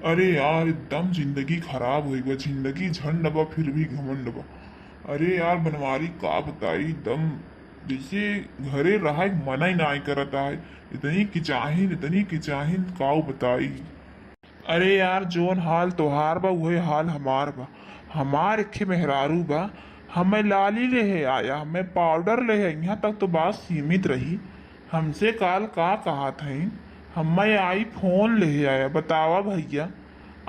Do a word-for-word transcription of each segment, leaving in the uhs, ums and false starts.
अरे यार, एकदम जिंदगी खराब होइ बा, जिंदगी झंड बा, फिर भी घमंड बा। अरे यार बनवारी, का बताई, एकदम जैसे घरे रहा एक मना ही नाय करत आए। इतनी किचाहिन, इतनी किचाहिन, काऊ बताई। अरे यार, जौन हाल तोहार बा, उहे हाल हमार बा। हमार एक ठे मेहरारू बा, हमें लाली लेहे आया, हमें पाउडर लेहे, यहाँ तक तो बात सीमित रही। हमसे काल का कहत हईन, हमें iPhone लेहे आया। बतावा भैया,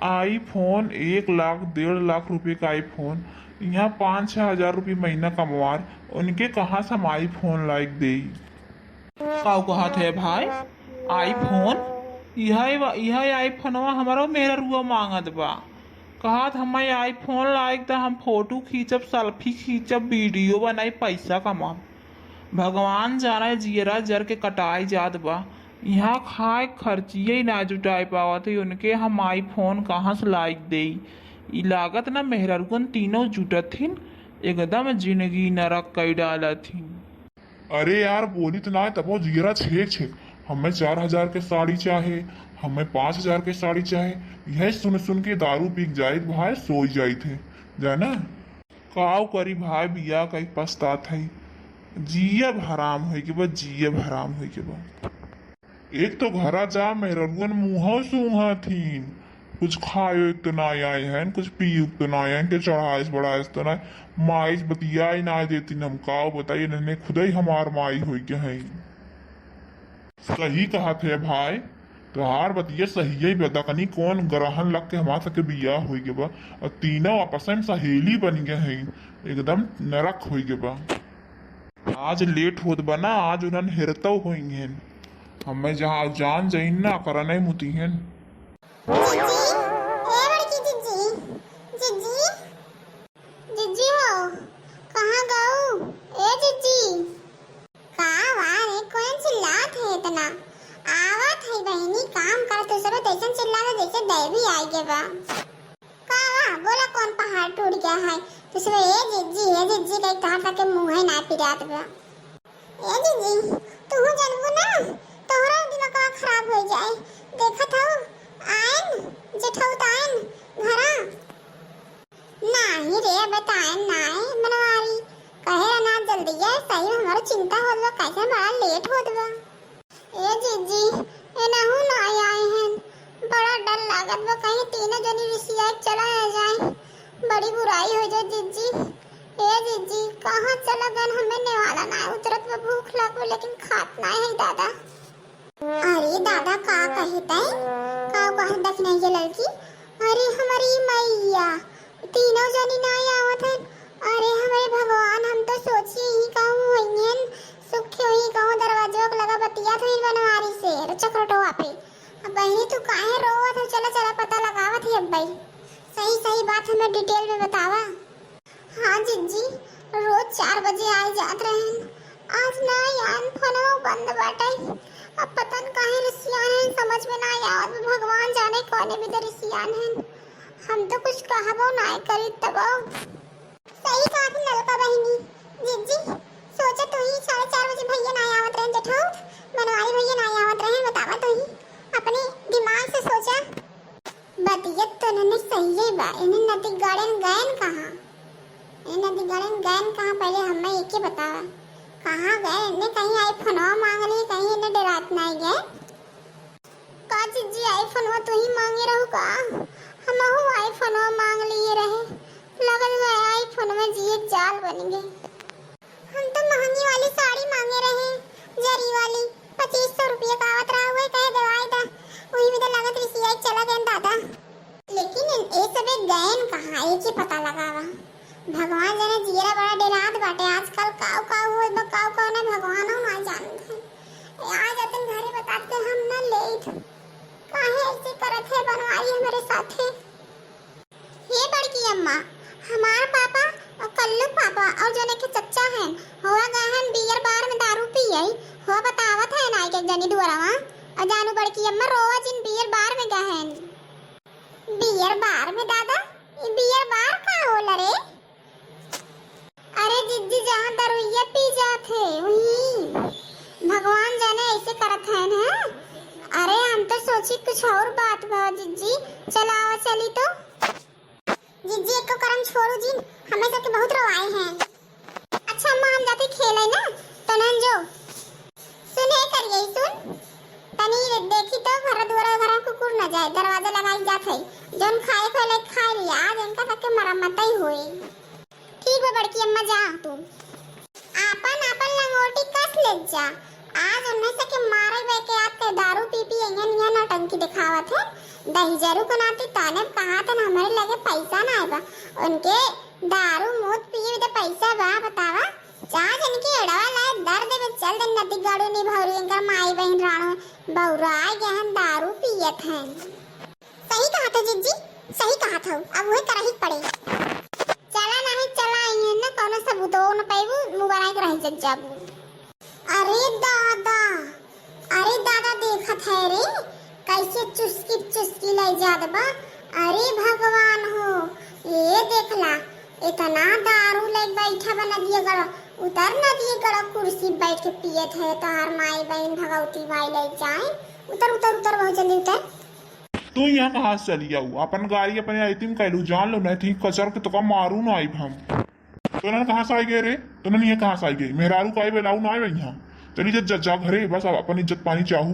iPhone, एक लाख, डेढ़ लाख रुपये का iPhone, यहाँ पाँच छः हजार रुपये महीना कमवार, उनके कहाँ से हम iPhone लाइक देई? काऊ कहत है भाई? iPhone? इहै वा-, इहै iPhoneवा हमरो मेहररुआ मांगत बा। कहत हमें iPhone लाइक द, हम फोटो खींचब, selfie खींचब, video बनाई, पैसा कमाब। भगवान जाने जियरा जर के कटाई जात बा। यहाँ खाए खर्चिये ना जुटाए पावत है, उनके हम iPhone कहाँ से लाइक देई? ई लागत ना मेहररुअन तीनों जुटत हिन, एकदम जिंदगी नरक कई डालत हिन। अरे यार, बोली तो ना, तबो जियरा छेक छेक। हमें चार हजार के साड़ी चाहे, हमें पाँच हजार के साड़ी चाहे। यह सुन सुन के दारू पी के जाइत भाई, सोई जाइत है, जाना। काऊ करी भाई, बियाह कई पछतात है। जियब हराम होई के बा, जियब हराम होई के बा। एक तो घरा जा, मेहररुअन मुँह सूंघत हीन। कुछ खायो एक तो ना आए हैं, कुछ पियो एक तो ना आए हैं, के चढ़ाइस बढ़ाइस तो ना, माइस बतियाई ना देती, हम काव बताइए, इन्हें खुदई हमार माई होई के हैं। सही कहत है भाई, तोहार बतिया सही है, बता कनी कौन ग्रहण लग के हमार सबके बियाह होई के बा, और तीनों आपस में सहेली बन गए हैं, एकदम नरक होई के बा। आज लेट होत बा ना, आज उन्हन हेरतौ होइहेन। हमें जहाँ जान जइन ना, करने मुतिहेन। जिज्जी, ए बड़की जिज्जी, जिज्जी, जिज्जी हो, कहाँ गऊ? ए जिज्जी। का वा रे, कौन चिल्लात है इतना? आवत है बहिनी, काम करत हो सब, तैसन चिल्लात है जैसे दैवी आई गे बा। का वा, बोला कौन पहाड़ टूट गया है? तो सब, ए जिज्जी, ए जिज्जी, कहीं तहार तक के मुँहे ना पिरात बा। ए जिज्जी, तू जानबू ना, तोहरा दिमागवा खराब हो जाए। देखत हो, आयन, जेठौत आयन, घरा। नाही रे, बतायन नाही, मनवारी। कहे ना जल्दी है, सही में हमारा चिंता होत बा, कैसे बड़ा लेट होत बा। ए जिज्जी, एनहू ना आए हैं। बड़ा डर लागत बा, कहीं तीनों जनी रिसिया के चला ना जाए। बड़ी बुराई हो जाए जिज्जी। ए जिज्जी, कहाँ चला गन? हमें नेवाला ना उतरत बा, भूख लाग बा, लेकिन खात ना है दादा। अरे दादा, का कहे तै? का कहे दखिनैया लड़की? अरे हमारी मैया, तीनों जनी ना आवत हैं। अरे हमरे भगवान, हम तो सोची ही कहूँ होइहन, सुखे हुई कहूँ दरवाजवा के लगा बतियात हुई बनवारी से, अरे चक्रटोआ पे। अब बहिनी तू काहे रोवत हो? चला, चला पता लगावत ही अब भाई। सही, सही बात हमें detail में बतावा। हाँ जिज्जी, रोज चार बजे आए जात रहेन। आज ना यान फोनवा बंद बाटे। अब पता न काहे रिसियान है, समझ में ना आवत। भगवान जाने कौने बिदे रिसियान है। हम तो कुछ कहबो ना करी तबो। सही कहत है ललका बहिनी। जिज्जी, सोचा तू ही साढ़े चार बजे भैया ना आवत रहेन जेठौत, बनवारी भैया ना आवत रहेन, बतावा तू ही। अपने दिमाग से सोचा। बतिया तो इन्हें सही है बा, इन्हें नदी गाड़न गयन कहाँ? ए नदी गाड़न गयन कहाँ? पहले हमें एके बतावा, कहाँ गए? इन्हें कहीं iPhoneवा मांग ली, कहीं इन्हें डरात नहीं गए। का जिज्जी, iPhoneवा तू ही मांगे रहू का? हमहू iPhoneवा मांग लिए रहे, लगल है iPhone में जिए जाल बन गए। हम तो महंगी वाली साड़ी मांगे रहे, जरी वाली, पच्चीस सौ रुपया का आवत रहा, वही कहे देवाई दा, वही में तो लागत रिसियाई चला गए दादा। लेकिन इन, ए सबे गयन कहाँ, एके पता लगावा। भगवान जाने जियरा बड़ा डेरात बाटे, आजकल काऊ काऊ होत बा, काऊ काऊ ना भगवान ना जानत है। ए, आ जातन घरे बताते हम न लेत। काहे ऐसे करत है बनवारी हमरे साथे? हे बड़की अम्मा, हमार पापा और कल्लू पापा और जोने के चच्चा हैं, हुआ गए हैं बियर बार में दारू पिए, हुआ बतावत है ना एक एक जनी दुआरवा, और जानू बड़की अम्मा रोवा जिन बियर बार में गए हैं। बियर बार में दादा, ई बियर बार का होला रे? अरे जिज्जी, जहाँ दरुइया पी जात है, वहीं भगवान जाने ऐसे करत है ना। अरे हम तो सोची कुछ और बात बा जिज्जी, चला आवा चली तो। जिज्जी, एको करम छोड़ू जिन, हमें सबके बहुत रोवाए हैं। अच्छा अम्मा, हम जाते खेले ना, तनन जो। सुन हे करिए, सुन, तनी देखी तो घर दुआरा घर कुकुर न जाए, दरवाजा लगाई जात है। जौन खाए के होले खा लिया, आज इनका सबके मरम्मत ही होए। ठीक बा बड़की अम्मा, जा तू। आपन आपन लंगोटी कस ले जा। आज उन्हें से के मारे बे के आते दारू पी पी इहाँ इहाँ नौटंकी दिखावत है। दही जरू को नाती ताने कहा था ना, हमारे लगे पैसा ना आए बा। उनके दारू मूत पिए तो पैसा बा, बतावा। जा जन के एड़वा लाए दर देवे, चल दे नदी गाड़ू नी भौरी, इनकर माई बहन राणो बौरा आ गए हैं, दारू पियत हैं। सही कहा था जिज्जी, सही कहा था, अब वही करही पड़े। चला नहीं चला, इहाँ न कौनो सबूतो न पाइबू, मुबारक रही जब जाबू। अरे दादा, अरे दादा, देखत है रे, कैसे चुस्की चुस्की ले जात बा। अरे भगवान हो, ये देखला, इतना दारू ले बैठा बा नदिया गड़ा, उतर नदिया गड़ा कुर्सी बैठ के पियत है, तोहार माई बहन भगवती भाई ले जाए। उतर, उतर, उतर, बहुत जल्दी उतर। तू यहाँ कहाँ से चली आऊ? अपन गाड़ी अपने आइतिम कैलू, जान लो, नहीं ठीक कचर के तोका मारू ना आइब हम। तोनन कहाँ से आई गए रे? तोनन ये कहाँ से आई गए? मेहरारू का आइबे लाऊ ना आइबे यहाँ। चली जा, जा, जा घरे, बस अब अपन इज्जत पानी चाहू।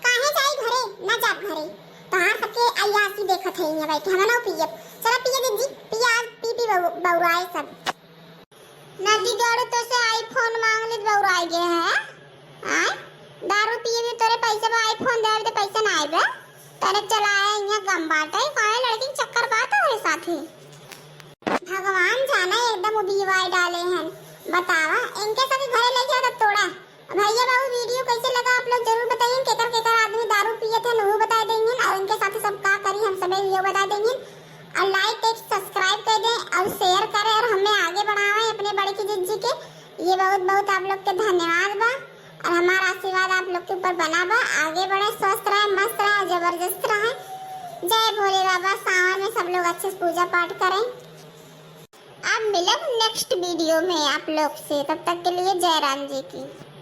काहे जाई घरे? ना जाब घरे। तोहार सबके अय्यासी देखत है यहाँ बैठे, हम ना पियब। चला पिए दे जी, पिया, पी पी बउ-, बउराए सब। नदी गाड़ू तो से iPhone मांग ले बउराए गए है। आय? दारू पिए भी तोरे पैसे बा, iPhone देवे तो पैसे ना आइबे। तोरे चलाए यहाँ गम बाटे, काहे लड़की के चक्कर बा तोरे साथे? भगवान जाने एकदम उबियवाए डाले हैं। बतावा, इनके साथे घरे ले जाओ तब तोड़ा। भैया बाबू, video कैसे लगा आप लोग जरूर बताइए। केकर केकर आदमी दारू पिए थे, वो बताए देंगे, और इनके साथे सब का करी हम सबे video बताए देंगे। और like, subscribe कर दें और share करें और हमें आगे बढ़ावें अपने बड़की जिज्जी के। ये बहुत बहुत आप लोग के धन्यवाद बा। और हमारा आशीर्वाद आप लोग के ऊपर बना बा। आगे बढ़े, स्वस्थ रहे, मस्त रहे, जबरदस्त रहे। जय भोले बाबा। सावन में सब लोग अच्छे से पूजा पाठ करें। अब मिलब next video में आप लोग से, तब तक के लिए जय राम जी की।